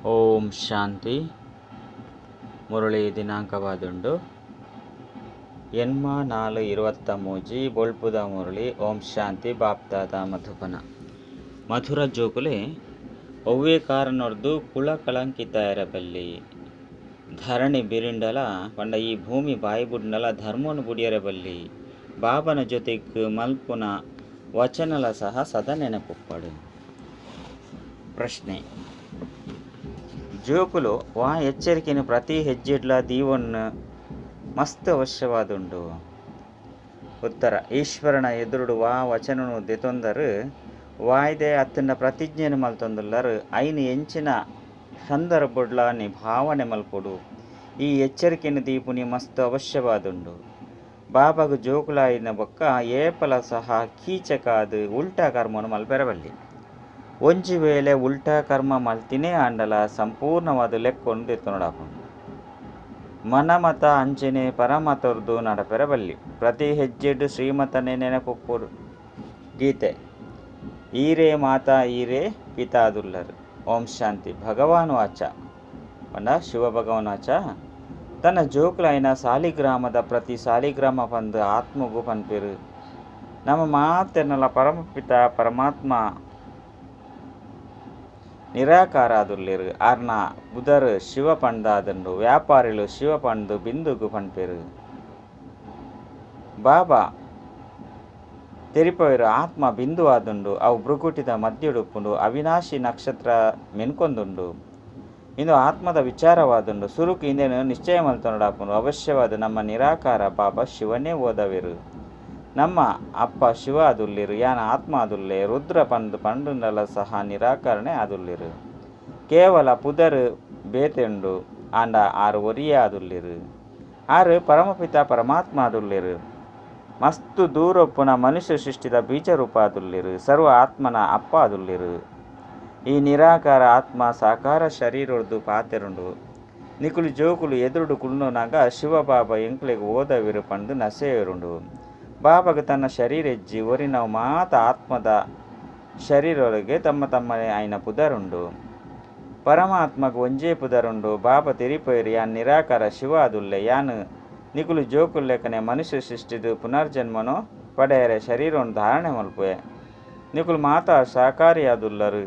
ಓಂ ಶಾಂತಿ. ಮುರಳಿ ದಿನಾಂಕವಾದುಂಡು 84-23 ಬೊಳ್ಪುದ ಮುರಳಿ. ಓಂ ಶಾಂತಿ. ಬಾಪ್ದಾದ ಮಧುಬನ. ಮಧುರ ಜೋಕುಲೆ ಒವ್ವೇ ಕಾರಣೊರ್ದು ಕುಳ ಕಳಂಕಿತ ಬಲ್ಲಿ. ಧರಣಿ ಬಿರಿಂಡಲ ಪಂಡ ಈ ಭೂಮಿ ಬಾಯಿ ಬುಡ್ಂಡಲ ಧರ್ಮನು ಬುಡಿಯರೆ ಬಲ್ಲಿ. ಬಾಬನ ಜೊತೆಗ್ ಮಲ್ಪುನ ವಚನಲ ಸಹ ಸದಾ ನೆನಪುಪ್ಪಡು. ಪ್ರಶ್ನೆ: ಜೋಕುಲು ವಾ ಎಚ್ಚರಿಕೆನು ಪ್ರತಿ ಹೆಜ್ಜೆಡ್ಲ ದೀವೊನ್ನು ಮಸ್ತ್ ಅವಶ್ಯವಾದುಂಡು. ಉತ್ತರ: ಈಶ್ವರನ ಎದುರುಡು ವಾ ವಚನನು ದೆತೊಂದರು ವಾಯ್ದೆ ಅತ್ತಂಡ ಪ್ರತಿಜ್ಞೆನು ಮಲ್ತೊಂದುಲ್ಲರು ಐನು ಎಂಚಿನ ಸಂದರ್ಭಡ್ಲ ನಿಭಾವನೆ ಮಲ್ಪೊಡು. ಈ ಎಚ್ಚರಿಕೆನು ದೀಪುನಿ ಮಸ್ತ್ ಅವಶ್ಯವಾದುಂಡು. ಬಾಬಾಗು ಜೋಕುಲಾಯಿನ ಬೊಕ್ಕ ಏಪಲ ಸಹ ಕೀಚಕಾದು ಉಲ್ಟಾ ಕರ್ಮನು ಮಲ್ಪೆರಬಲ್ಲಿ. ಒಂಜಿ ವೇಳೆ ಉಲ್ಟಾ ಕರ್ಮ ಮಲ್ತಿನೇ ಆಂಡಲ ಸಂಪೂರ್ಣವಾದ ಲೆಕ್ಕೊಂಡು ದೆತ್ತೊನೊಡಾಪುಂಡು. ಮನಮತ ಅಂಚನೆ ಪರಮತೊರ್ದು ನಡಪೆರಬಲ್ಲಿ. ಪ್ರತಿ ಹೆಜ್ಜೆಡ್ ಶ್ರೀಮತನೆ ನೆನಪುಪ್ಪೊಡು. ಗೀತೆ: ಈರೇ ಮಾತಾ ಈರೇ ಪಿತಾದುಲ್ಲರು. ಓಂ ಶಾಂತಿ. ಭಗವಾನ್ ವಾಚ ಪಂಡ ಶಿವ ಭಗವಾನ್ ವಾಚ ತನ್ನ ಜೋಕುಲಾಯಿನ ಸಾಲಿಗ್ರಾಮದ ಪ್ರತಿ ಸಾಲಿಗ್ರಾಮ ಪಂದು ಆತ್ಮಗು ಪನ್ಪೆರು. ನಮ್ಮ ಮಾತೆರ್ನಲ ಪರಮಪಿತ ಪರಮಾತ್ಮ ನಿರಾಕಾರಾದುಲ್ಲೆರು. ಆರ್ನ ಬುಧರ್ ಶಿವ ಪಂದಾದುಂಡು. ವ್ಯಾಪಾರಿಲು ಶಿವ ಪಂದು ಬಿಂದುಗು ಪನ್ಪೆರು. ಬಾಬಾ ತೆರಿಪವೆರು ಆತ್ಮ ಬಿಂದು ಆದುಂಡು. ಅವು ಭ್ರುಕುಟಿದ ಮಧ್ಯಡುಪ್ಪುಂಡು. ಅವಿನಾಶಿ ನಕ್ಷತ್ರ ಮೆನ್ಕೊಂದುಂಡು. ಇಂದು ಆತ್ಮದ ವಿಚಾರವಾದುಂಡು. ಸುರುಕು ಇಂದೆನು ನಿಶ್ಚಯ ಮಲ್ತೊನೊಡಾಪುಂಡು. ಅವಶ್ಯವಾದ ನಮ್ಮ ನಿರಾಕಾರ ಬಾಬಾ ಶಿವನೇ ಓದವೆರು. ನಮ್ಮ ಅಪ್ಪ ಶಿವ ಆದುಲ್ಲೆರು, ಯಾನ ಆತ್ಮ ಆದುಲ್ಲೆ. ರುದ್ರ ಪಂದು ಪಂಡುಂಡಲ ಸಹ ನಿರಾಕರಣೆ ಆದುಲ್ಲೆರು. ಕೇವಲ ಪುದರ್ ಬೇತೆಂಡು ಆಂಡ ಆರು ಒರಿಯೇ ಆದುಲ್ಲೆರು. ಆರು ಪರಮಪಿತ ಪರಮಾತ್ಮ ಆದುಲ್ಲೆರು. ಮಸ್ತು ದೂರೊಪ್ಪುನ ಮನುಷ್ಯ ಸೃಷ್ಟಿದ ಬೀಜರೂಪ ಆದುಲ್ಲೆರು. ಸರ್ವ ಆತ್ಮನ ಅಪ್ಪ ಆದುಲ್ಲೆರು. ಈ ನಿರಾಕಾರ ಆತ್ಮ ಸಾಕಾರ ಶರೀರೊರ್ದು ಪಾತೆರುಂಡು. ನಿಕುಲು ಜೋಕುಲು ಎದುರುಡು ಕುಲ್ಲುನಾಗ ಶಿವಬಾಬಾ ಎಂಕ್ಲೆಗ್ ಓದವಿರು ಪಂದು ನಸೆಯರುಂಡು. ಬಾಬಾಗ ತನ್ನ ಶರೀರ ಎಜ್ಜಿ ಒರಿನವು ಮಾತ ಆತ್ಮದ ಶರೀರೊಳಗೆ ತಮ್ಮ ತಮ್ಮನೆ ಆಯ್ನ ಪುದರುಂಡು. ಪರಮಾತ್ಮಗ್ ಒಂಜೇ ಪುದರುಂಡು. ಬಾಬಾ ತೆರಿಪೊಯೆರು ಯಾನ್ ನಿರಾಕಾರ ಶಿವ ಆದುಲ್ಲೆ. ಯಾನ್ ನಿಕುಲು ಜೋಕುಲ್ಲೆಕನೆ ಮನುಷ್ಯ ಸೃಷ್ಟಿದು ಪುನರ್ಜನ್ಮನು ಪಡೆಯರೆ ಶರೀರೊನು ಧಾರಣೆ ಮಲ್ಪುವೆ. ನಿಕುಲು ಮಾತಾ ಸಾಕಾರಿಯಾದುಲ್ಲರು.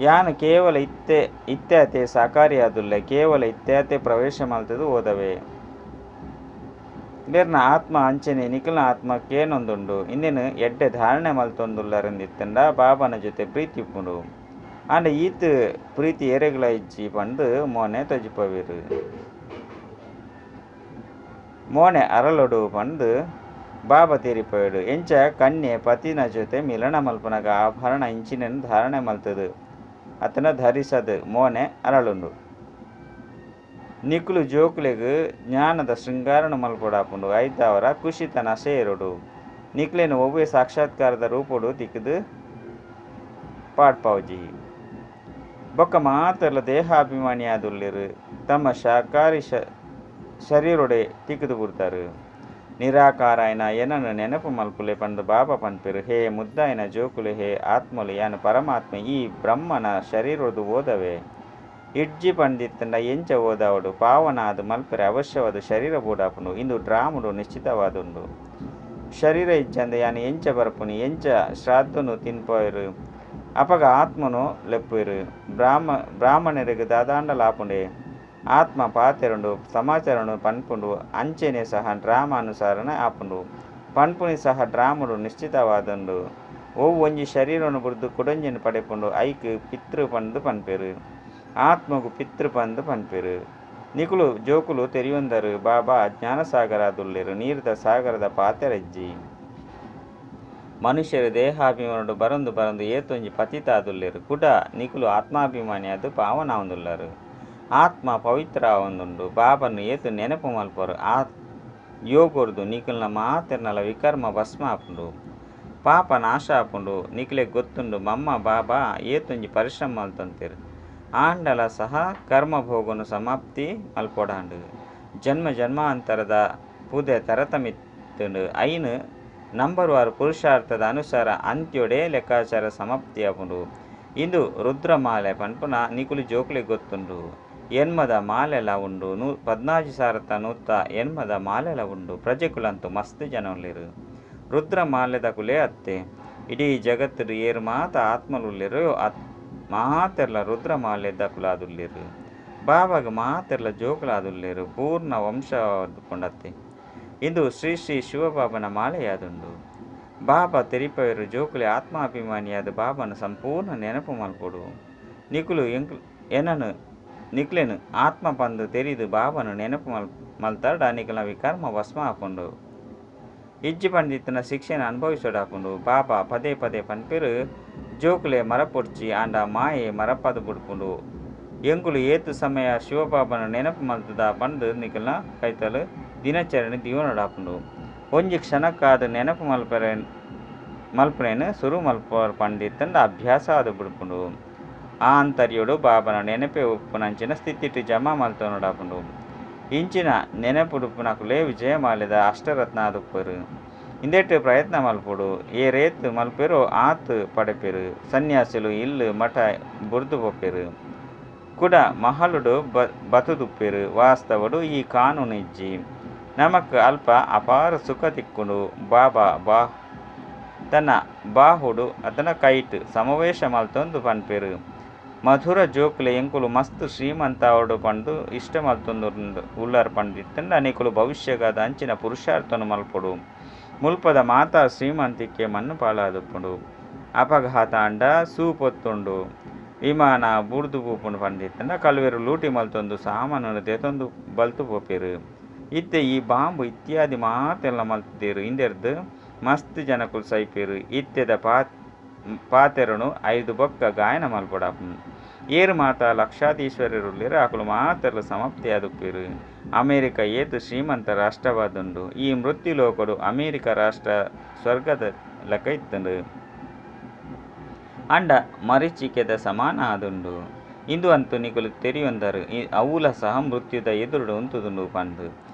ಯಾನ್ ಕೇವಲ ಇತ್ತೆ ಇತ್ಯಾತೆ ಸಾಕಾರಿಯಾದುಲ್ಲೆ. ಕೇವಲ ಇತ್ಯಾತೆ ಪ್ರವೇಶ ಮಲ್ತದು ಓದವೆ. ಬೇರ್ನ ಆತ್ಮ ಅಂಚನೆ ನಿಕುಲ್ನ ಆತ್ಮ ಕೇನೊಂದುಂಡು. ಇಂದೆನು ಎಡ್ಡೆ ಧಾರಣೆ ಮಲ್ತೊಂದುಲ್ಲರಂದಿತ್ತಂಡ ಬಾಬನ ಜೊತೆ ಪ್ರೀತಿ ಉಪ್ಪುಂಡು. ಆಂಡ ಈತ್ ಪ್ರೀತಿ ಏರೆಗ್ಲ ಇಜ್ಜಿ ಪಂದು ಮೋನೆ ತೊಜಿಪವಿರು. ಮೋನೆ ಅರಳೊಡು ಪಂದು ಬಾಬಾ ತೆರಿಪೊಯಡು. ಎಂಚ ಕನ್ಯೆ ಪತಿನ ಜೊತೆ ಮಿಲನ ಮಲ್ಪುನಗ ಆಭರಣ ಇಂಚಿನೆನ್ ಧಾರಣೆ ಮಲ್ತದು ಅತನ ಧರಿಸದು ಮೋನೆ ಅರಳುಂಡು. ನಿಕುಲು ಜೋಕುಲೆಗ್ ಜ್ಞಾನದ ಶೃಂಗಾರನು ಮಲ್ಪೊಡಾಪುಂಡು. ಐತಾವರ ಖುಷಿತ ನಸೆಯರುಡು. ನಿಕ್ಲೆನ್ ಒವ್ವೆ ಸಾಕ್ಷಾತ್ಕಾರದ ರೂಪೊಡು ತಿಕ್ಕುದು ಪಾಡ್ಪಾವ್ಜಿ. ಬೊಕ್ಕ ಮಾತೆರ್ಲ ದೇಹಾಭಿಮಾನಿಯಾದುಲ್ಲೆರು. ತಮ್ಮ ಶಾಕಾರಿ ಶರೀರೊಡೆ ತಿಕ್ಕುದು ಬುಡ್ತಾರು. ನಿರಾಕಾರಾಯನ ಎನನು ನೆನಪು ಮಲ್ಪುಲೆ ಪಂದು ಬಾಬಾ ಪನ್ಪೆರು. ಹೇ ಮುದ್ದಾಯನ ಜೋಕುಲು, ಹೇ ಆತ್ಮಲು, ಯಾನು ಪರಮಾತ್ಮ ಈ ಬ್ರಹ್ಮನ ಶರೀರೊರ್ದು ಓದವೆ. ಇಡ್ಜಿ ಪಂದಿತ್ತಂಡ ಎಂಚ ಓದಾವಡು. ಪಾವನಾದ ಮಲ್ಪೆರೆ ಅವಶ್ಯವಾದ ಶರೀರ ಬೋಡಾಪುಂಡು. ಇಂದು ಡ್ರಾಮುಡು ನಿಶ್ಚಿತವಾದುಂಡು. ಶರೀರ ಇಜ್ಜಂದೆ ಯಾನು ಎಂಚ ಬರ್ಪುನಿ, ಎಂಚ ಶ್ರಾದ್ದನು ತಿನ್ಪೊಯೆರು. ಅಪಗ ಆತ್ಮನು ಲೆಪ್ಪುವೆರು. ಬ್ರಾಹ್ಮಣರಿಗೆ ದಾದಾಂಡಲ ಆಪುಂಡೆ. ಆತ್ಮ ಪಾತೆರುಂಡು, ಸಮಾಚಾರನು ಪನ್ಪುಂಡು. ಅಂಚೆನೆ ಸಹ ಡ್ರಾಮಾನುಸಾರನೆ ಆಪುಂಡು. ಪನ್ಪುನಿ ಸಹ ಡ್ರಾಮುಡು ನಿಶ್ಚಿತವಾದುಂಡು. ಒವು ಒಂಜಿ ಶರೀರನು ಬುಡ್ದು ಕುಡೊಂಜೆನ್ ಪಡೆಪುಂಡು. ಐಕ್ ಪಿತೃ ಪಂದು ಪನ್ಪೆರು. ಆತ್ಮಗು ಪಿತೃ ಪಂದು ಪನ್ಪೆರು. ನಿಕುಲು ಜೋಕುಲು ತೆರಿಯೊಂದರು ಬಾಬಾ ಜ್ಞಾನಸಾಗರಾದುಲ್ಲೆರು. ನೀರ್ದ ಸಾಗರದ ಪಾತೆರಜ್ಜಿ. ಮನುಷ್ಯರು ದೇಹಾಭಿಮಾನಡು ಬರಂದು ಬರಂದು ಏತೊಂಜಿ ಪತಿತಾದುಲ್ಲೆರು. ಕುಡ ನಿಕುಲು ಆತ್ಮಾಭಿಮಾನಿಯಾದು ಪಾವನಾವೊಂದುಲ್ಲರು. ಆತ್ಮ ಪವಿತ್ರ ಆವೊಂದುಂಡು. ಬಾಬನ್ನು ಏತು ನೆನಪು ಮಲ್ಪರು. ಆ ಯೋಗೊರ್ದು ನಿಕುಲ್ನ ಮಾತೆರ್ನಲ ವಿಕರ್ಮ ಭಸ್ಮ ಆಪುಂಡು. ಪಾಪ ನಾಶ ಆಪುಂಡು. ನಿಕ್ಲೆಗ್ ಗೊತ್ತುಂಡು ಮಮ್ಮ ಬಾಬಾ ಏತೊಂಜಿ ಪರಿಶ್ರಮ ಮಲ್ತೊಂತೆರು. ಆಂಡಲ ಸಹ ಕರ್ಮಭೋಗನು ಸಮಾಪ್ತಿ ಮಲ್ಪೊಡಾಂಡು. ಜನ್ಮ ಜನ್ಮಾಂತರದ ಪುದೆ ತರತಮಿತ್ತುಂಡು. ಐನು ನಂಬರ್ವಾರು ಪುರುಷಾರ್ಥದ ಅನುಸಾರ ಅಂತ್ಯೊಡೆ ಲೆಕ್ಕಾಚಾರ ಸಮಾಪ್ತಿ ಆಪುಂಡು. ಇಂದು ರುದ್ರಮಾಲೆ ಪನ್ಪುನ ನಿಕುಲು ಜೋಕುಲೆಗ್ ಗೊತ್ತುಂಡು. ಎನ್ಮದ ಮಾಲೆಲ ಉಂಡು, 14180 ಮಾಲೆಲ ಉಂಡು. ಪ್ರಜೆಕುಲಂತೂ ಮಸ್ತ್ ಜನ ಉಲ್ಲೆರ್. ರುದ್ರಮಾಲೆದಕುಲೇ ಅತ್ತೆ. ಇಡೀ ಜಗತ್ತುಡು ಏರ್ ಮಾತ ಆತ್ಮಲುಲ್ಲೆರೋ ಮಾತೆರ್ಲ ರುದ್ರಮಾಲೆದಕುಲಾದುಲ್ಲೆರ್. ಬಾಬಾಗ ಮಾತೆರ್ಲ ಜೋಕುಲಾದುಲ್ಲೆರ್. ಪೂರ್ಣ ವಂಶವಾದುಪ್ಪುಂಡತ್ತೆ. ಇಂದು ಶ್ರೀ ಶ್ರೀ ಶಿವಬಾಬನ ಮಾಲೆಯಾದುಂಡು. ಬಾಬಾ ತೆರಿಪವೆರು ಜೋಕುಲೆ ಆತ್ಮಾಭಿಮಾನಿಯಾದ ಬಾಬನ ಸಂಪೂರ್ಣ ನೆನಪು ಮಲ್ಪೊಡು. ನಿಕುಲು ಎನನು ನಿಕ್ಲೆನು ಆತ್ಮ ಪಂದು ತೆರಿದು ಬಾಬನ ನೆನಪು ಮಲ್ತಾಡ ನಿಕಲ್ನ ವಿಕರ್ಮ ಭಸ್ಮ ಆಪುಂಡು. ಇಜ್ಜಿ ಪಂಡಿತನ ಶಿಕ್ಷೆನ ಅನುಭವಿಸೋಡಾಪುಂಡು. ಬಾಬಾ ಪದೇ ಪದೇ ಪನ್ಪೆರು ಜೋಕುಲೆ ಮರಪೊಡ್ಚಿ ಆಂಡ ಮಾಯೆ ಮರಪದ ಬುಡ್ಪುಂಡು. ಎಂಕುಲು ಏತು ಸಮಯ ಶಿವಬಾಬನ ನೆನಪು ಮಲ್ತದ ಪಂದು ನಿಕಲ್ನ ಕೈತಲು ದಿನಚರಣೆ ದಿವನಡಾಪುಂಡು. ಒಂಜಿ ಕ್ಷಣಕ್ಕಾದ ನೆನಪು ಮಲ್ಪನೇನು ಸುರು ಮಲ್ಪ ಪಂಡಿತ್ತಂಡ ಅಭ್ಯಾಸ ಆದ ಬಿಡ್ಪುಂಡು. ಆ ಅಂತರ್ಯೋಡು ಬಾಬನ ನೆನಪೆ ಉಪ್ಪುನಂಚಿನ ಸ್ಥಿತಿಟ್ ಜಮಾ ಮಲ್ತೊನಡಾಪುಂಡು. ಇಂಚಿನ ನೆನಪುಡುಪ್ಪುನಕುಲೇ ವಿಜಯಮಾಲೆದ ಅಷ್ಟರತ್ನ ಆದುಪ್ಪರು. ಇಂದೆಟ್ ಪ್ರಯತ್ನ ಮಲ್ಪೊಡು. ಏರೇತ್ ಮಲ್ಪೆರೋ ಆತ್ ಪಡೆಪೆರು. ಸನ್ಯಾಸಿಲು ಇಲ್ಲು ಮಠ ಬುರ್ದು ಪೋಪೆರು. ಕುಡ ಮಹಲುಡು ಬತುದುಪ್ಪೆರು. ವಾಸ್ತವಡು ಈ ಕಾನೂನು ಇಜ್ಜಿ. ನಮಕ್ ಅಲ್ಪ ಅಪಾರ ಸುಖ ತಿಕ್ಕುಂಡು. ಬಾಬಾ ಬಾ ತನ್ನ ಬಾಹುಡು ಅತನ ಕೈಟ್ ಸಮಾವೇಶ ಮಲ್ತೊಂದು ಪನ್ಪೆರು. ಮಧುರ ಜೋಕುಲೆ ಎಂಕುಲು ಮಸ್ತ್ ಶ್ರೀಮಂತ ಅವಡು ಪಂದು ಇಷ್ಟ ಮಲ್ತೊಂದು ಉಲ್ಲರ್ ಪಂಡಿತ್ತಂಡ ನಿಕುಲು ಭವಿಷ್ಯಗಾದ ಅಂಚಿನ ಪುರುಷಾರ್ಥನು ಮಲ್ಪೊಡು. ಮುಲ್ಪದ ಮಾತಾ ಶ್ರೀಮಂತಿಕೆ ಮಣ್ಣು ಪಾಲಾದುಪ್ಪುಂಡು. ಅಪಘಾತ ಅಂಡ ಸೂಪೊತ್ತುಂಡು. ವಿಮಾನ ಬುಡ್ದು ಪೋಪುಂಡು ಪಂಡಿತ್ತಂಡ ಕಲ್ವೆರು ಲೂಟಿ ಮಲ್ತೊಂದು ಸಾಮಾನನ್ನು ದೇತೊಂದು ಬಲ್ತು ಪೋಪೆರು. ಇತ್ತೆ ಈ ಬಾಂಬು ಇತ್ಯಾದಿ ಮಾತೆಲ್ಲ ಮಲ್ತಿದ್ದೇರು. ಇಂದೆರ್ದು ಮಸ್ತ್ ಜನಕುಲು ಸೈಪೆರು. ಇತ್ತೆದ ಪಾತೆರನು ಐದು ಬೊಕ್ಕ ಗಾಯನ ಮಲ್ಪೊಡಾಪುಂಡು. ಏರು ಮಾತಾ ಲಕ್ಷಾಧೀಶ್ವರರುಲ್ಲೆರು ಅಕುಲು ಮಾತೆರ್ಲ ಸಮಾಪ್ತಿಯಾದುಪ್ಪೆರು. ಅಮೇರಿಕ ಏತು ಶ್ರೀಮಂತ ರಾಷ್ಟ್ರವಾದುಂಡು. ಈ ಮೃತ್ಯು ಲೋಕಡು ಅಮೇರಿಕ ರಾಷ್ಟ್ರ ಸ್ವರ್ಗದ ಲೆಕ್ಕ ಇತ್ತುಂಡು. ಅಂಡ ಮರೀಚಿಕೆದ ಸಮಾನ ಆದುಂಡು. ಇಂದು ಅಂತೂ ನಿಕುಲು ತೆರಿಯೊಂದರು ಅವುಲ ಸಹ ಮೃತ್ಯುದ ಎದುರುಡು ಉಂತುದುಂಡು ಪಂದು.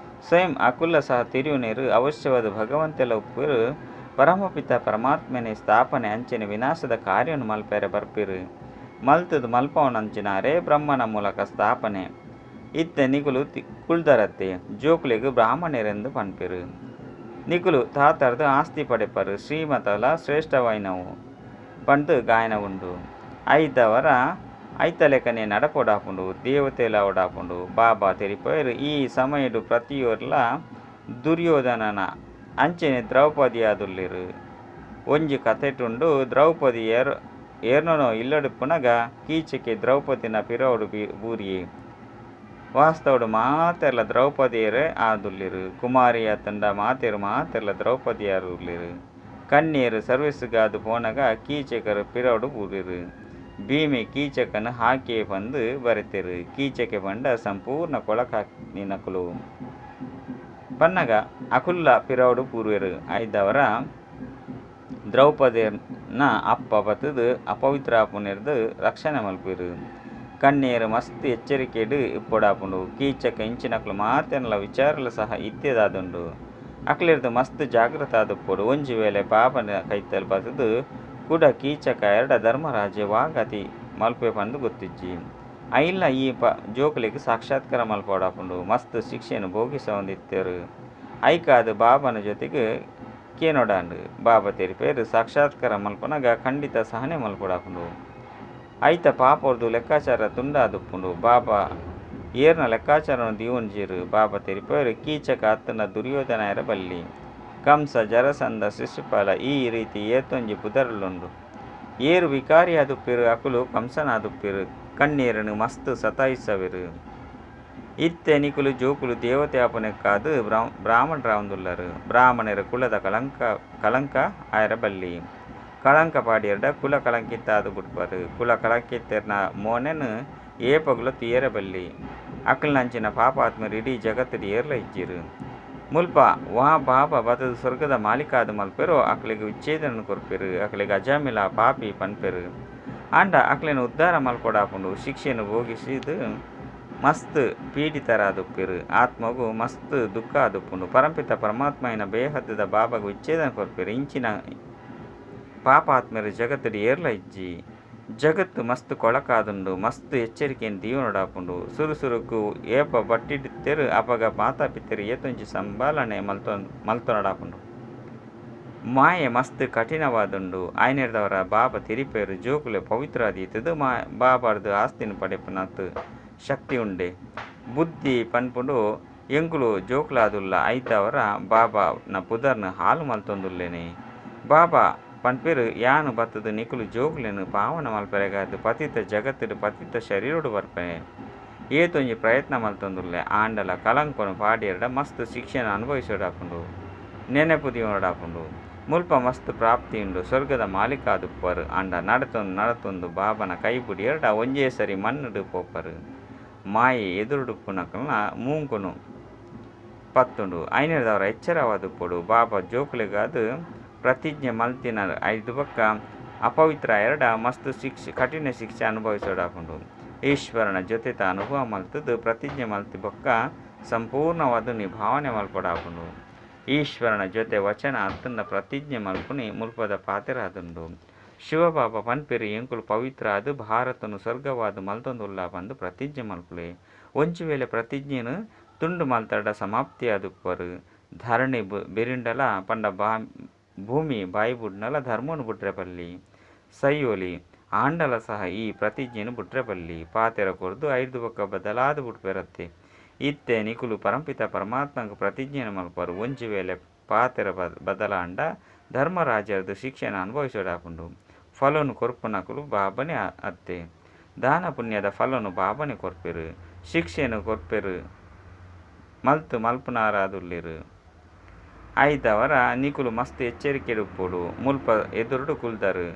ಸ್ವಯಂ ಅಕುಲ ಸಹ ತೆರಿಯುನೇರು ಅವಶ್ಯವಾದ ಭಗವಂತೆಲ ಉಪ್ಪೆರು. ಪರಮಪಿತ ಪರಮಾತ್ಮನೆ ಸ್ಥಾಪನೆ ಅಂಚನೆ ವಿನಾಶದ ಕಾರ್ಯವನ್ನು ಮಲ್ಪೆರೆ ಬರ್ಪೆರು. ಮಲ್ತದು ಮಲ್ಪವನಂಚಿನಾರೇ ಬ್ರಹ್ಮನ ಮೂಲಕ ಸ್ಥಾಪನೆ. ಇತ್ತೆ ನಿಕುಲು ಕುಳ್ದರತ್ತೆ ಜೋಕುಲೆಗ್ ಬ್ರಾಹ್ಮಣರೆಂದು ಪನ್ಪೆರು. ನಿಕುಲು ತಾತರ್ದು ಆಸ್ತಿ ಪಡೆಪರು. ಶ್ರೀಮತಲ ಶ್ರೇಷ್ಠವಾಯಿನವು ಪಂದು ಗಾಯನ ಉಂಡು. ಐತವರ ಐತಲೆಕನೆ ನಡಪೊಡಾಪುಂಡು. ದೇವತೆಲ ಓಡಾಪುಂಡು. ಬಾಬಾ ತೆರಿಪೆರು ಈ ಸಮಯಡು ಪ್ರತಿಯೊರ್ಲ ದುರ್ಯೋಧನನ ಅಂಚನೆ ದ್ರೌಪದಿಯಾದುಲ್ಲೆರು. ಒಂಜಿ ಕತೆಟುಂಡು. ದ್ರೌಪದಿ ಏರ್ನೋ ಇಲ್ಲಡುಪ್ಪುನಗ ಕೀಚಕೆ ದ್ರೌಪದಿನ ಪಿರವುಡು ಬೂರಿಯೆ. ವಾಸ್ತವಡು ಮಾತೆರ್ಲ ದ್ರೌಪದಿಯರೇ ಆದುಲ್ಲೆರು. ಕುಮಾರಿಯ ತಂಡ ಮಾತೆರು ಮಾತೆರ್ಲ ದ್ರೌಪದಿಯಾರುಲ್ಲೆರು. ಕನ್ಯೆರು ಸರ್ವಿಸ್ಗಾದು ಪೋನಗ ಕೀಚಕರು ಪಿರವುಡು ಬೂರಿರು. ಭೀಮೆ ಕೀಚಕನು ಹಾಕೆ ಪಂದು ಬರೆತೆರು. ಕೀಚಕೆ ಪಂಡ ಸಂಪೂರ್ಣ ಕೊಳಕಾಕಿನಕುಲು ಪನ್ನಗ ಅಕುಲ್ಲ ಪಿರವುಡು ಪೂರ್ವೆರು. ಐದವರ ದ್ರೌಪದಿನ ಅಪ್ಪ ಬತ್ತದು ಅಪವಿತ್ರ ಆಪುನೆರ್ದು ರಕ್ಷಣೆ ಮಲ್ಪೆರು. ಕನ್ಯೆರು ಮಸ್ತ್ ಎಚ್ಚರಿಕೆಡು ಇಪ್ಪೊಡಾಪುಂಡು. ಕೀಚಕ ಇಂಚಿನಕುಲು ಮಾತೆರ್ಲ ವಿಚಾರಲ ಸಹ ಇತ್ತೆದಾದುಂಡು. ಅಕ್ಲೆರ್ದು ಮಸ್ತ್ ಜಾಗೃತ ಆದುಪ್ಪೊಡು. ಒಂಜಿ ವೇಳೆ ಬಾಬನ ಕೈತಲ್ ಬತ್ತದು ಕುಡ ಕೀಚಕ ಎರಡ ಧರ್ಮರಾಜೆ ವಾಗತಿ ಮಲ್ಪೆ ಪಂದು ಗೊತ್ತಿಜ್ಜಿ. ಐಲ್ಲ ಈ ಜೋಕುಲೆಗ್ ಸಾಕ್ಷಾತ್ಕಾರ ಮಲ್ಪೊಡಾಪುಂಡು. ಮಸ್ತ್ ಶಿಕ್ಷೆಯನ್ನು ಭೋಗಿಸವೊಂದಿತ್ತೆರು. ಐಕಾದ ಬಾಬನ ಜೊತೆಗೆ ಕೇನೋಡಾಂಡು. ಬಾಬಾ ತೆರಿಪೆರು ಸಾಕ್ಷಾತ್ಕಾರ ಮಲ್ಪನಗ ಖಂಡಿತ ಸಹನೆ ಮಲ್ಪೊಡಾಪುಂಡು. ಐತ ಪಾಪೊರ್ದು ಲೆಕ್ಕಾಚಾರ ತುಂಡಾದುಪ್ಪುಂಡು. ಬಾಬಾ ಏರ್ನ ಲೆಕ್ಕಾಚಾರವನ್ನು ದೀವೊಂಜೆರು. ಬಾಬಾ ತೆರಿಪೆರು ಕೀಚಕ ಅತ್ತನ ದುರ್ಯೋಧನ ಬಲ್ಲಿ ಕಂಸ ಜರಸಂಧ ಶಿಶುಪಾಲ ಈ ರೀತಿ ಏತೊಂಜಿ ಪುದರುಲುಂಡು. ಏರು ವಿಕಾರಿಯಾದುಪ್ಪೆರು ಅಕುಲು ಕಂಸನಾದುಪ್ಪೆರು. ಕಣ್ಣೀರನ್ನು ಮಸ್ತ್ ಸತಾಯಿಸವೆರು. ಇತ್ತೆ ನಿಕುಲು ಜೋಕುಲು ದೇವತೆ ಆಪುನೆಕ್ಕಾದ್ ಬ್ರಾಹ್ಮಣರಾವೊಂದುಲ್ಲರು. ಬ್ರಾಹ್ಮಣರ ಕುಲದ ಕಳಂಕ ಆಯರ ಬಲ್ಲಿ. ಕಳಂಕ ಪಾಡಿಯರ್ಡ ಕುಲ ಕಳಂಕಿತಾದ್ ಬುಡ್ಪರು. ಕುಲ ಕಳಂಕಿತೆರ್ನ ಮೋನೆನ್ ಏಪಗುಲ ತುಯೆರೆ ಬಲ್ಲಿ. ಅಕಲ್ನಂಚಿನ ಪಾಪಾತ್ಮರು ಇಡೀ ಜಗತ್ತುಡು ಏರ್ಲ ಇಜ್ಜೆರು. ಮುಲ್ಪ ವಾ ಬಾಬಾ ಬತದು ಸ್ವರ್ಗದ ಮಾಲೀಕಾದ ಮಲ್ಪೆರೋ ಅಕ್ಲೆಗ್ ವಿಚ್ಛೇದನ ಕೊರ್ಪೆರು. ಅಕ್ಲೆಗ್ ಅಜಾಮಿಲ ಪಾಪಿ ಪನ್ಪೆರು. ಆಂಡ ಅಕ್ಲೆನ ಉದ್ಧಾರ ಮಲ್ಪೊಡಾಪುಂಡು. ಶಿಕ್ಷೆಯನ್ನು ಭೋಗಿಸಿದು ಮಸ್ತ್ ಪೀಡಿತರಾದುಪ್ಪೆರು. ಆತ್ಮಗು ಮಸ್ತ್ ದುಃಖ ಆದುಪ್ಪುಂಡು. ಪರಂಪಿತ ಪರಮಾತ್ಮನ ಬೇಹದ್ದದ ಬಾಬಾಗ ವಿಚ್ಛೇದನ ಕೊರ್ಪೆರು. ಇಂಚಿನ ಪಾಪಾತ್ಮರು ಜಗತ್ತುಡು ಏರ್ಲ ಇಜ್ಜಿ. ಜಗತ್ತು ಮಸ್ತ್ ಕೊಳಕಾದುಂಡು ಮಸ್ತ್ ಎಚ್ಚರಿಕೆನ್ ದೀವೊನೊಡಾಪುಂಡು ಸುರು ಸುರುಕು ಏಪ ಬಟ್ಟಿಡಿತ್ತೆರ್ ಅಪಗ ಮಾತಾಪಿತೆರ್ ಏತೊಂಜಿ ಸಂಭಾಲನೆ ಮಲ್ತೊನೊಡಾಪುಂಡು. ಮಾಯೆ ಮಸ್ತ್ ಕಠಿಣವಾದುಂಡು ಆಯ್ನೆರ್ದವರ ಬಾಬಾ ತೆರಿಪೇರು ಜೋಕುಲೆ ಪವಿತ್ರಾದೀತದ ಮಾ ಬಾಬಾರ್ದು ಆಸ್ತಿನ ಪಡೆಪುನಾತ್ ಶಕ್ತಿ ಉಂಡೆ ಬುದ್ಧಿ ಪನ್ಪುಂಡು ಎಂಕುಲು ಜೋಕುಲಾದುಲ್ಲ ಐತವರ ಬಾಬಾ ನ ಪುದರ್ನ ಹಾಲು ಮಲ್ತೊಂದುಲ್ಲೇನೆ ಬಾಬಾ ಪನ್ಪೇರು ಯಾನು ಬತ್ತದ ನಿಕುಲು ಜೋಕುಲೆನು ಪಾವನ ಮಲ್ಪೆರೆಗಾದ್ ಪತಿತ ಜಗತ್ತುಡು ಪತಿತ ಶರೀರಡು ಬರ್ಪೆ ಏತೊಂಜಿ ಪ್ರಯತ್ನ ಮಲ್ತೊಂದುಲ್ಲೆ ಆಂಡಲ ಕಲಂಕೊನು ಪಾಡಿಯರ್ಡ ಮಸ್ತ್ ಶಿಕ್ಷಣ ಅನುಭವಿಸೋಡಾಪುಂಡು ನೆನಪು ದೀವೊನೊಡಾಪುಂಡು ಮುಲ್ಪ ಮಸ್ತ್ ಪ್ರಾಪ್ತಿ ಉಂಡು ಸ್ವರ್ಗದ ಮಾಲೀಕಾದುಪ್ಪರು ಆಂಡ ನಡತೊಂದು ನಡತೊಂದು ಬಾಬನ ಕೈ ಬುಡಿಯರ್ಡ ಒಂಜೇ ಸರಿ ಮಣ್ಣುಡು ಪೋಪರು ಮಾಯೆ ಎದುರುಡುಪ್ಪುನಕಲ್ನ ಮೂಂಕುನು ಪತ್ತುಂಡು ಐನೆರ್ದವರ ಎಚ್ಚರವಾದುಪ್ಪೊಡು ಬಾಬಾ ಜೋಕುಲೆಗಾದ್ ಪ್ರತಿಜ್ಞೆ ಮಲ್ತಿನ ಐದು ಬೊಕ್ಕ ಅಪವಿತ್ರ ಎರಡ ಮಸ್ತ್ ಶಿಕ್ಷೆ ಕಠಿಣ ಶಿಕ್ಷೆ ಅನುಭವಿಸೋಡಾಪುಂಡು ಈಶ್ವರನ ಜೊತೆತ ಅನುಭವ ಮಲ್ತದ್ದು ಪ್ರತಿಜ್ಞೆ ಮಲ್ತಿ ಬೊಕ್ಕ ಸಂಪೂರ್ಣವಾದ ನಿಭಾವನೆ ಮಲ್ಪೊಡಾಪುಂಡು ಈಶ್ವರನ ಜೊತೆ ವಚನ ಅತ್ತಂದ ಪ್ರತಿಜ್ಞೆ ಮಲ್ಪುನಿ ಮುಲ್ಪದ ಪಾತೆರಾದುಂಡು ಶಿವಬಾಬಾ ಪನ್ಪೆರು ಎಂಕುಲು ಪವಿತ್ರ ಅದು ಭಾರತನು ಸ್ವರ್ಗವಾದ ಮಲ್ತೊಂದುಲ್ಲ ಪಂದು ಪ್ರತಿಜ್ಞೆ ಮಲ್ಪುಲೆ ಒಂಜಿ ವೇಳೆ ಪ್ರತಿಜ್ಞೆನು ತುಂಡು ಮಲ್ತಡ ಸಮಾಪ್ತಿ ಆದುಪ್ಪರು ಧರಣಿ ಬೆರಿಂಡಲ ಪಂಡ ಭೂಮಿ ಬಾಯಿ ಬುಡ್ನಲ ಧರ್ಮನು ಬುಡ್ರೆ ಸೈಯೋಲಿ ಆಂಡಲ ಸಹ ಈ ಪ್ರತಿಜ್ಞೆನು ಬುಡ್ರೆ ಬಲ್ಲಿ ಪಾತೆರ ಕೊರ್ದು ಐದು ಬೊಕ್ಕ ಬದಲಾದ ಬುಡ್ಪೆರತ್ತೆ ಇತ್ತೆ ನಿಕುಲು ಪರಂಪಿತ ಪರಮಾತ್ಮಗ ಪ್ರತಿಜ್ಞೆನು ಮಲ್ಪರು ಒಂಜಿ ವೇಳೆ ಪಾತೆರ ಬದಲಾಂಡ ಧರ್ಮರಾಜರದು ಶಿಕ್ಷಣ ಅನುಭವಿಸೋಡಾಪುಂಡು ಫಲನು ಕೊರ್ಪುನಕುಲು ಬಾಬನೆ ಅತ್ತೆ ದಾನ ಪುಣ್ಯದ ಫಲನು ಬಾಬನೆ ಕೊರ್ಪೆರು ಶಿಕ್ಷೆನು ಕೊರ್ಪೆರು ಮಲ್ತು ಮಲ್ಪುನಾರಾದುಲ್ಲೆರು ಐದವರ ನಿಕುಲು ಮಸ್ತ್ ಎಚ್ಚರಿಕೆ ಉಪ್ಪೊಡು ಮುಲ್ಪ ಎದುರುಡು ಕುಲ್ದರು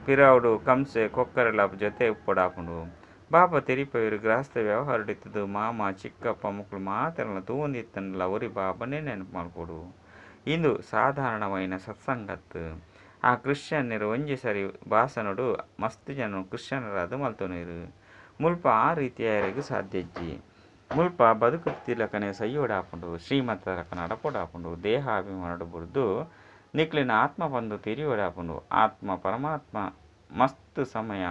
ಪಿರವುಡು ಕಂಸೆ ಕೊಕ್ಕರೆಲ ಜೊತೆ ಉಪ್ಪೊಡಾಪುಂಡು ಬಾಬಾ ತೆರಿಪೇರು ಗೃಹಸ್ಥ ವ್ಯವಹಾರಡಿತ್ತದು ಮಾಮ ಚಿಕ್ಕಪ್ಪ ಮುಕ್ಳು ಮಾತೆರ್ಲ ತೂವೊಂದಿತ್ತಂಡಲ ಒರಿ ಬಾಬನೇ ನೆನಪು ಮಲ್ಪೊಡು ಇಂದು ಸಾಧಾರಣವಾಯಿನ ಸತ್ಸಂಗತ್ ಆ ಕ್ರಿಶ್ಚಿಯನ್ನರು ಒಂಜಿ ಸರಿ ಭಾಷಣಡು ಮಸ್ತ್ ಜನ ಕ್ರಿಶ್ಚಿಯನ್ನರಾದ ಮಲ್ತೊನೇರು ಮುಲ್ಪ ಆ ರೀತಿಯಾಯರೆಗ್ ಸಾಧ್ಯಜ್ಜಿ ಮುಲ್ಪ ಬದುಕು ತಿಲಕನೆ ಸೈಯೋಡಾಪುಂಡು ಶ್ರೀಮಂತ ನಡಪೊಡಾಪುಂಡು ದೇಹಾಭಿಮಾನಡು ಬುಡ್ದು ನಿಕ್ಲಿನ ಆತ್ಮ ಬಂದು ತಿರಿಯೋಡಾಪುಂಡು ಆತ್ಮ ಪರಮಾತ್ಮ ಮಸ್ತ್ ಸಮಯ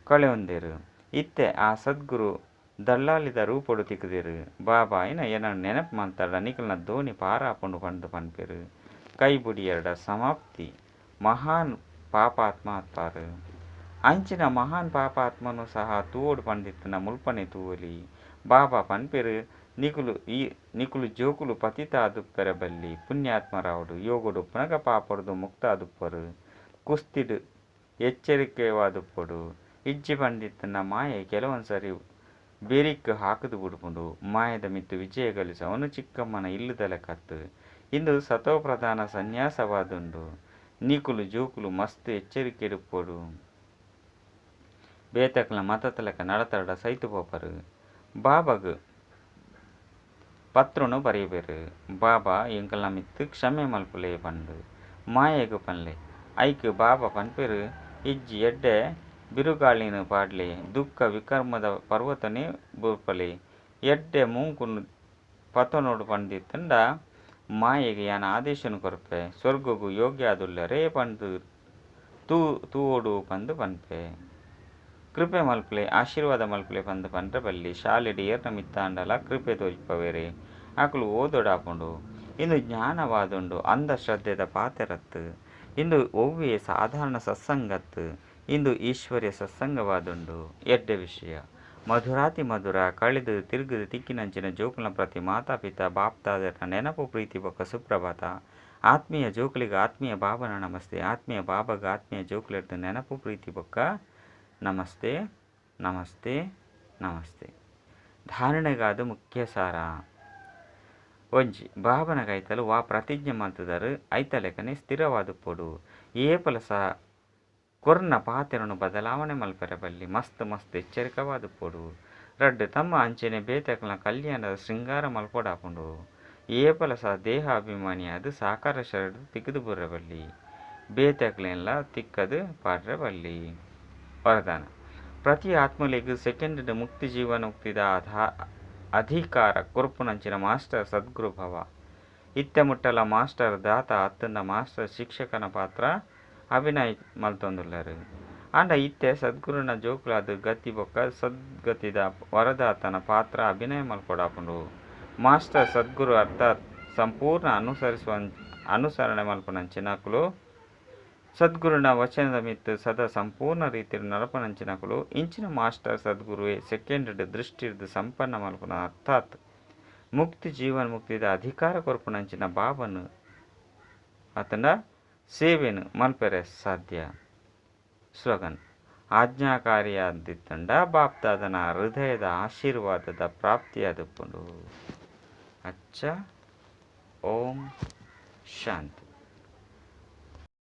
ಕಳೆಯೊಂದೇರು ಇತ್ತೆ ಆ ಸದ್ಗುರು ದಳ್ಳಾಲಿದ ರೂಪೊಡು ತಿಕ್ಕುದೇರು ಬಾಬಾ ಏನ ಎನ ನೆನಪು ಮಲ್ತಡ ನಿಕಲ್ನ ದೋಣಿ ಪಾರಾಪುಂಡು ಪಂದು ಪನ್ಪೆರು ಕೈ ಬುಡಿಯರ್ಡ ಸಮಾಪ್ತಿ ಮಹಾನ್ ಪಾಪಾತ್ಮ ಅತ್ಪಾರು ಅಂಚಿನ ಮಹಾನ್ ಪಾಪಾತ್ಮನು ಸಹ ತೂವೊಡು ಪಂದಿತ್ತನ ಮುಲ್ಪನೆ ತೂವೊಲಿ ಬಾಬಾ ಪನ್ಪೆರು ನಿಕುಲು ಈ ನಿಕುಲು ಜೋಕುಲು ಪತಿತ ಆದುಪ್ಪೆರೆ ಬಲ್ಲಿ ಪುಣ್ಯಾತ್ಮರಾವಡು ಯೋಗಡು ಪುನಗ ಪಾಪೊಡ್ದು ಮುಕ್ತ ಆದುಪ್ಪರು ಕುಸ್ತಿಡು ಎಚ್ಚರಿಕೆವಾದುಪ್ಪೊಡು ಇಜ್ಜಿ ಪಂಡಿತ್ತನ ಮಾಯೆ ಕೆಲವೊಂದು ಸರಿ ಬೆರಿಕ್ ಹಾಕದು ಬುಡ್ಪುಂಡು ಮಾಯದ ಮಿತ್ತು ವಿಜಯ ಗಳಿಸವನು ಚಿಕ್ಕಮ್ಮನ ಇಲ್ಲದಲೆ ಕತ್ತು ಇಂದು ಸತೋಪ್ರಧಾನ ಸನ್ಯಾಸವಾದುಂಡು ನಿಕುಲು ಜೋಕುಲು ಮಸ್ತ್ ಎಚ್ಚರಿಕೆಡುಪ್ಪೊಡು ಬೇತಕ್ಲ ಮತತಲಕ ನಡತಡ ಸೈತು ಪೋಪರು ಬಾಬಾಗ್ ಪತ್ರನು ಬರೆಯಬೇರು ಬಾಬಾ ಎಂಕಲ್ನ ಮಿತ್ತು ಕ್ಷಮೆ ಮಲ್ಪುಲೆ ಪಂಡು ಮಾಯೆಗ್ ಪನ್ಲೆ ಐಕ್ ಬಾಬಾ ಪನ್ಪೆರು ಇಜ್ಜಿ ಎಡ್ಡೆ ಬಿರುಗಾಳಿನ ಪಾಡ್ಲೆ ದುಃಖ ವಿಕರ್ಮದ ಪರ್ವತನೆ ಬುರ್ಪಲೆ ಎಡ್ಡೆ ಮೂಂಕುನು ಪತನೋಡು ಪಂದಿತ್ತಂಡ ಮಾಯೆಗ್ ಯಾನ ಆದೇಶನು ಕೊರ್ಪೆ ಸ್ವರ್ಗಗು ಯೋಗ್ಯ ಆದುಲ್ಲರೇ ಪಂದು ತೂವೊಡು ಪಂದು ಪನ್ಪೆ ಕೃಪೆ ಮಲ್ಪಲೆ ಆಶೀರ್ವಾದ ಮಲ್ಪಲೆ ಪಂದು ಪನ್ರೆ ಬಲ್ಲಿ ಶಾಲೆಡ್ ಏರ್ನ ಮಿತ್ತಾಂಡಲ ಕೃಪೆ ತೋಜಿಪವೇರೆ ಆಕುಲು ಓದೊಡಾಪುಂಡು ಇಂದು ಜ್ಞಾನವಾದುಂಡು ಅಂಧಶ್ರದ್ಧೆದ ಪಾತೆರತ್ತು ಇಂದು ಒವ್ವೇ ಸಾಧಾರಣ ಸತ್ಸಂಗತ್ತು ಇಂದು ಈಶ್ವರ್ಯ ಸತ್ಸಂಗವಾದುಂಡು ಎಡ್ಡೆ ವಿಷಯ ಮಧುರಾತಿ ಮಧುರ ಕಳೆದು ತಿರುಗದು ತಿಕ್ಕಿನಂಚಿನ ಜೋಕುಲ ಪ್ರತಿ ಮಾತಾ ಪಿತಾ ಬಾಪ್ತಾದರ ನೆನಪು ಪ್ರೀತಿ ಬೊಕ್ಕ ಸುಪ್ರಭಾತ ಆತ್ಮೀಯ ಜೋಕುಲಿಗೆ ಆತ್ಮೀಯ ಬಾಬನ ನಮಸ್ತೆ ಆತ್ಮೀಯ ಬಾಬಗ ಆತ್ಮೀಯ ಜೋಕುಲಿರ್ದ ನೆನಪು ಪ್ರೀತಿ ಬೊಕ್ಕ ನಮಸ್ತೆ ನಮಸ್ತೆ ನಮಸ್ತೆ. ಧಾರಣೆಗಾದ ಮುಖ್ಯ ಸಾರ ಒಂಜಿ ಬಾಬನ ಕೈತಲು ವಾ ಪ್ರತಿಜ್ಞೆ ಮಲ್ತದಾರು ಐತಲೆಕನೆ ಸ್ಥಿರವಾದ ಪೊಡು ಏಪಲ ಸಹ ಕೊರ್ನ ಪಾತೆರನು ಬದಲಾವಣೆ ಮಲ್ಪೆರೆ ಬಲ್ಲಿ ಮಸ್ತ್ ಮಸ್ತ್ ಎಚ್ಚರಿಕವಾದ ಪೊಡು ರಡ್ಡ್ ತಮ್ಮ ಅಂಚನೆ ಬೇತಕಲ್ನ ಕಲ್ಯಾಣದ ಶೃಂಗಾರ ಮಲ್ಪೊಡಾಪುಂಡು ಏಪಲ ಸಹ ದೇಹಾಭಿಮಾನಿಯಾದ ಸಾಕಾರ ಶರೀರದ ತಿಕ್ಕದು ಬುರ್ರೆ ಬಲ್ಲಿ ಬೇತಕ್ಲೆನ್ಲ ತಿಕ್ಕದು ಪಾಡ್ರೆ ಬಲ್ಲಿ. ವರದಾನ ಪ್ರತಿ ಆತ್ಮಲೆಗ್ ಸೆಕೆಂಡ್ ಮುಕ್ತಿ ಜೀವನ ಮುಕ್ತಿದ ಅಧಿಕಾರ ಕೊರ್ಪುನಂಚಿನ ಮಾಸ್ಟರ್ ಸದ್ಗುರು ಭವ ಇತ್ತೆ ಮುಟ್ಟಲ ಮಾಸ್ಟರ್ ದಾತ ಅತ್ತಂದ ಮಾಸ್ಟರ್ ಶಿಕ್ಷಕನ ಪಾತ್ರ ಅಭಿನಯ ಮಲ್ತೊಂದುಲ್ಲರು. ಆಂಡ ಇತ್ತೆ ಸದ್ಗುರುನ ಜೋಕುಲಾದ್ ಗತಿ ಬೊಕ್ಕ ಸದ್ಗತಿದ ವರದಾತನ ಪಾತ್ರ ಅಭಿನಯ ಮಲ್ಪೊಡಾಪುಂಡು. ಮಾಸ್ಟರ್ ಸದ್ಗುರು ಅರ್ಥಾತ್ ಸಂಪೂರ್ಣ ಅನುಸರಿಸುವ ಅನುಸರಣೆ ಮಲ್ಪುನಂಚಿನಕುಲು, ಸದ್ಗುರುನ ವಚನದ ಮಿತ್ತ್ ಸದಾ ಸಂಪೂರ್ಣ ರೀತಿಡ್ ನಡಪುನಂಚಿನಕುಲು, ಇಂಚಿನ ಮಾಸ್ಟರ್ ಸದ್ಗುರುವೇ ಸೆಕೆಂಡ್ ದೃಷ್ಟಿರ್ದ್ ಸಂಪನ್ನ ಮಲ್ಪುನ ಅರ್ಥಾತ್ ಮುಕ್ತಿ ಜೀವನ್ ಮುಕ್ತಿದ ಅಧಿಕಾರ ಕೊರ್ಪುನಂಚಿನ ಬಾಬನ್ ಅತಂಡ ಸೇವೆನ್ ಮಲ್ಪೆರೆ ಸಾಧ್ಯ. ಸ್ಲೋಗನ್: ಆಜ್ಞಾಕಾರಿಯಾದಿತ್ತಂಡ ಬಾಪ್ದಾದನ ಹೃದಯದ ಆಶೀರ್ವಾದದ ಪ್ರಾಪ್ತಿಯಾದುಪ್ಪುಂಡು. ಅಚ್ಚ, ಓಂ ಶಾಂತಿ.